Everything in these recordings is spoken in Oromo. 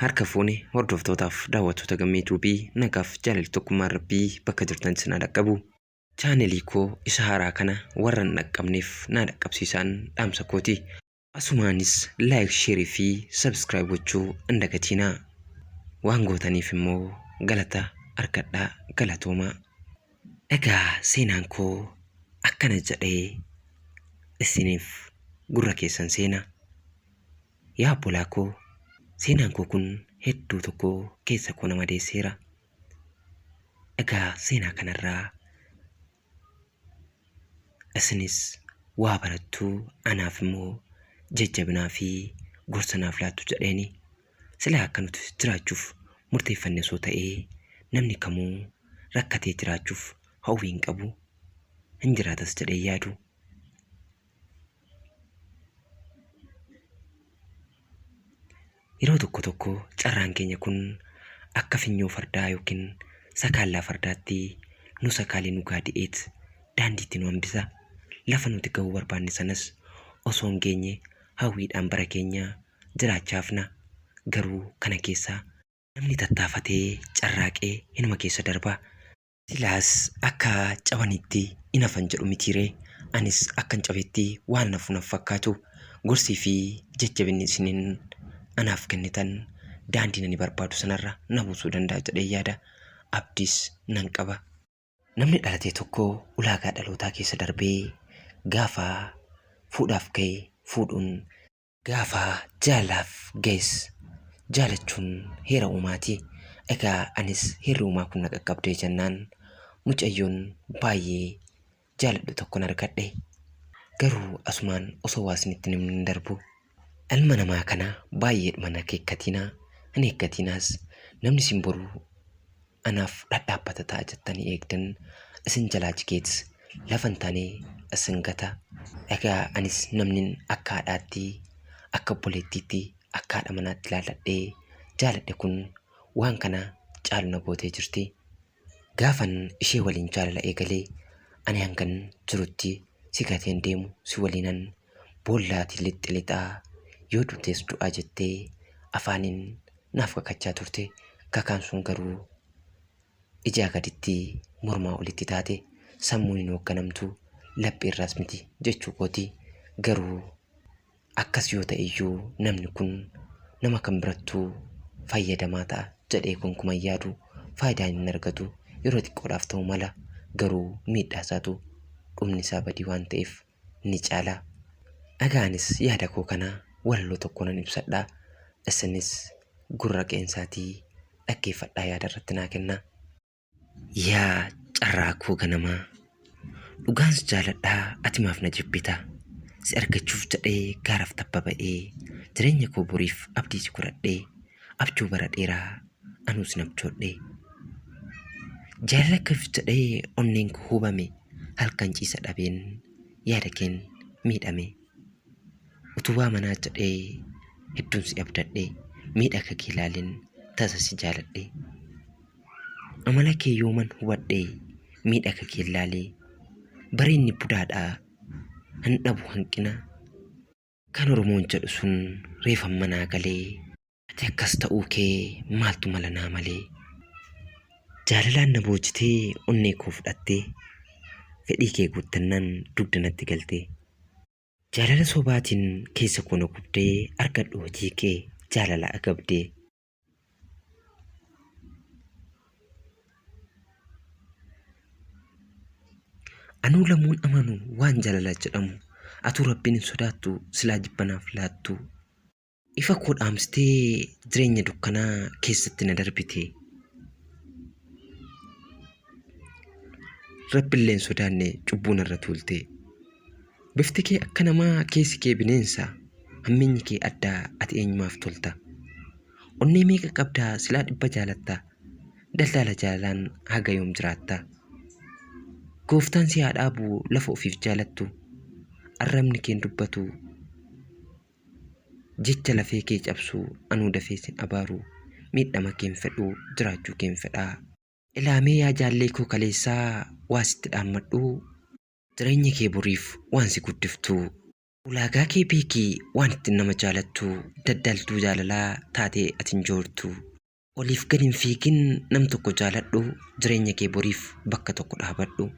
Harka fuune hordoftootaaf daawwattoota Gammee Tuubii, nagaaf jaalalli tokkummaan Rabbii bakka jirtan isin haa dhaqqabu. Chaanelii koo isa haaraa kana warra hin dhaqqabneef naa dhaqqabsiisaan dhaamsa kooti. Asumaanis like, share fi subscribe gochuu hin dagatiinaa. Waan gootaniif immoo galata argadhaa, galatoomaa. Egaa seenaan koo akkana jedhee isiniif gurra keessan seena. Yaa obbolaa koo, seenaan koo kun hedduu tokko keessa koo na madeesseera. Egaa seenaa kanarraa isinis waa barattu, anaaf immoo jajjabinaa fi gorsa naaf laattu jedheeni. Silaa akka nuti jiraachuuf murteeffanne osoo ta'ee namni kamuu rakkatee jiraachuuf hawwii hin qabu, hin jiraatas jedhee yaadu. Yeroo tokko tokko carraan keenya kun akka finyoo fardaa yookiin sakaallaa fardaatti nu sakaalee nu gaadi'eet daandiitti nu hambisa. Lafa nuti gahuu barbaanne sanas osoo hin geenye hawwiidhaan bara keenya jiraachaa hafna. Garuu kana keessa namni tattaafatee carraaqe hinuma keessa darba. Silaas akka cabanitti hin hafan jedhu mitiiree? Anis akkan cabetti waan hafu nan fakkaatu. Gorsii fi jajjabinni isinin anaaf kennitan daandiin ani barbaadu sanarra na buusuu danda'a jedheen yaada. Abdiis nan qaba. Namni dhalate tokko ulaagaa dhalootaa keessa darbee gaafa fuudhaaf ga'e fuudhuun, Gaafa jaalalaaf ga'es jaalachuun heera uumaati. Egaa anis heerri uumaa kun na qaqqabdee jennaan mucayyoon baay'ee jaaladhu tokkon argadhe. Garuu asumaan osoo waa isinitti hin himin hin darbu. Ilma namaa kana baay'eedhuma hin akeekkatiinaa, hin eeggatiinaas. Namni isin boru anaaf dhadhaabbata ta'a jettanii eegdan isin jalaa jigeet lafa hin taane isin gata. Egaa anis namnin akka haadhaatti, akka obboleettiitti, akka haadha manaatti ilaalladhee jaaladhe kun waan kana caalu na gootee jirti. Gaafan ishee waliin jaalala eegale ani hangan jirutti si gatee hin deemu, si waliinan boollaati lixxi lixaa, yoo duutes du'aa jettee afaaniin naaf kakachaa turte. Kakaan sun garuu ijaa gaditti mormaa olitti taate. Sammuun hin hoogganamtu, lapheerraas miti jechuu kooti. Garuu akkas yoo ta'e iyyuu namni kun nama kam birattuu fayyadamaa ta'a jedhee gonkuma hin yaadu. Faayidaa inni argatu yeroo xiqqoodhaaf ta'uu mala, garuu miidhaa isaatu dhumni isaa badii waan ta'eef ni caala. Egaa anis yaada koo kana walaloo tokkoonan ibsadha. Isinis gurra qeensaatii dhaggeeffadhaa yaada irratti naa kennaa. Yaa carraa koo ganamaa, dhugaan si jaaladhaa ati maaf na jibbita? Si argachuuf jedhee gaaraaf tabba ba'ee, jireenya koo boriif abdii si godhadhee, abjuu bara dheeraa anuu sin abjoodhe. Jaalala keef jedhee onneen koo hubame, halkan ciisa dhabeen yaada keen miidhame. Utubaa manaa jedhee hedduun si abdadhe, miidhaga kee ilaaleen tasa si jaaladhe. Amala kee yooman hubadhe, miidhaga kee ilaalee, bareenni budaadha hin dhabu hanqina. Kan Oromoon jedhu sun reefan manaa galee. Ati akkas ta'uu kee maaltu mala naa malee. Jaalalaan na boojitee onnee koo fudhattee, fedhii kee guuttannaan dugda natti galtee. Jaalala sobaatiin keessa koo na gubdee, argadhu hojii kee jaalala agabdee. Anuu lamuun amanu waan jaalala jedhamu, atuu Rabbiin hin sodaattu silaa jibba naaf laattu. Ifa koo dhaamsitee jireenya dukkanaa keessatti na darbite. Rabbillee hin sodaanne cubbuu narra tuulte. Bifti kee akka namaa keessi kee bineensa, hammeenyi kee addaa ati eenyumaaf tolta. Onnee meeqa qabdaa silaa dhibba jaalatta, daldaala jaalalaan haga yoom jiraatta. Gooftaan si haa dhaabu lafa ofiif jaalattu, arrabni keen dubbatu jecha lafee kee cabsu, anuu dafee sin abaaru, miidhama keen fedhu jiraachuu keen fedhaa. Ilaamee yaa jaallee koo kaleessaa waa sitti dhaammadhuu. Jireenya kee boriif waan si guddiftuu. Ulaagaa kee beeki waan ittiin nama jaalattu daddaaltuu jaalalaa taatee ati hin joortu. Oliif gad hin fiigin nam tokko jaaladhu jireenya kee boriif bakka tokko dhaabadhu.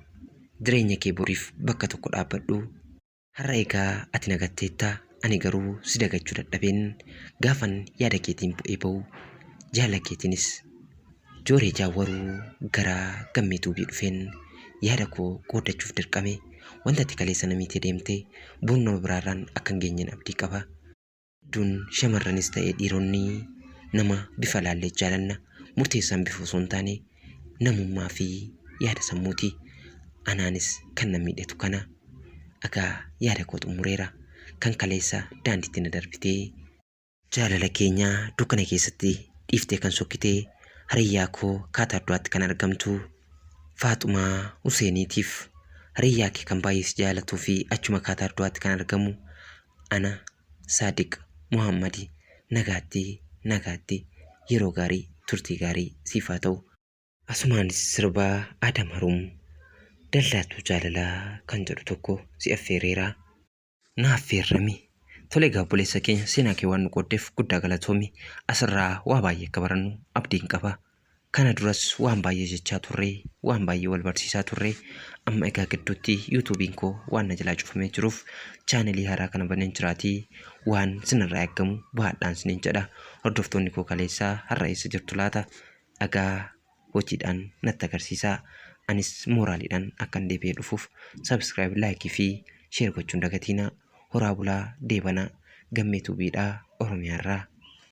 Jireenya kee boriif bakka tokko dhaabbadhu. Har'a egaa ati na gatteetta ani garuu si dagachuu dadhabeen gaafan yaada keetiin bu'ee ba'u jaala keetiinis Jooree Jaawwaruu gara Gammee Tuubii dhufeen yaada koo qooddachuuf dirqame. Wanta ati kaleessa na miitee deemte boru nama biraarraan akka hin geenyen abdii qaba. Hedduun shamarranis ta'e dhiironni nama bifa laallee jaalanna. Murteessaan bifa osoo hin taane namummaa fi yaada sammuuti. Anaanis kan na miidhetu kana. Egaa yaada koo xumureera. Kan kaleessa daandiitti na darbitee. Jaalala keenya dukkana keessatti dhiiftee kan sokkite hariyyaa koo Kaataar Du'aatti kan argamtu Faaxumaa Huseeniitiif hariyyaa kee kan baay'ee si jaalatuu fi achuma Kaataar Du'aatti kan argamu ana Saadiq Muhaammadi nagaatti nagaatti yeroo gaarii turtii gaarii siif haa ta'u. Asumaanis sirba Adam Haruum Daldaaltuu Jaalalaa kan jedhu tokko si affeereera. Na affeerrami. Tole egaa obboleessa keenya seenaa kee waan nu qooddeef guddaa galatoomi. Asirraa waa baay'ee akka barannu abdiin qaba. Kana duras waan baay'ee jechaa turre, waan baay'ee wal barsiisaa turre. Amma egaa gidduutti yuutuubiin koo waan na jalaa cufamee jiruuf chaanelii haaraa kana baneen jiraatii waan sinirraa eeggamu baadhaan sinin jedha. Hordoftoonni koo kaleessaa har'a eessa jirtu laata? Dhagaa hojiidhaan natti agarsiisaa. Anis mooraaliidhaan akkan deebi'ee dhufuuf subscribe, like fi share gochuun dagatiinaa. Horaa bulaa deebanaa. Gammee Tuubiidhaa Oromiyaarraa.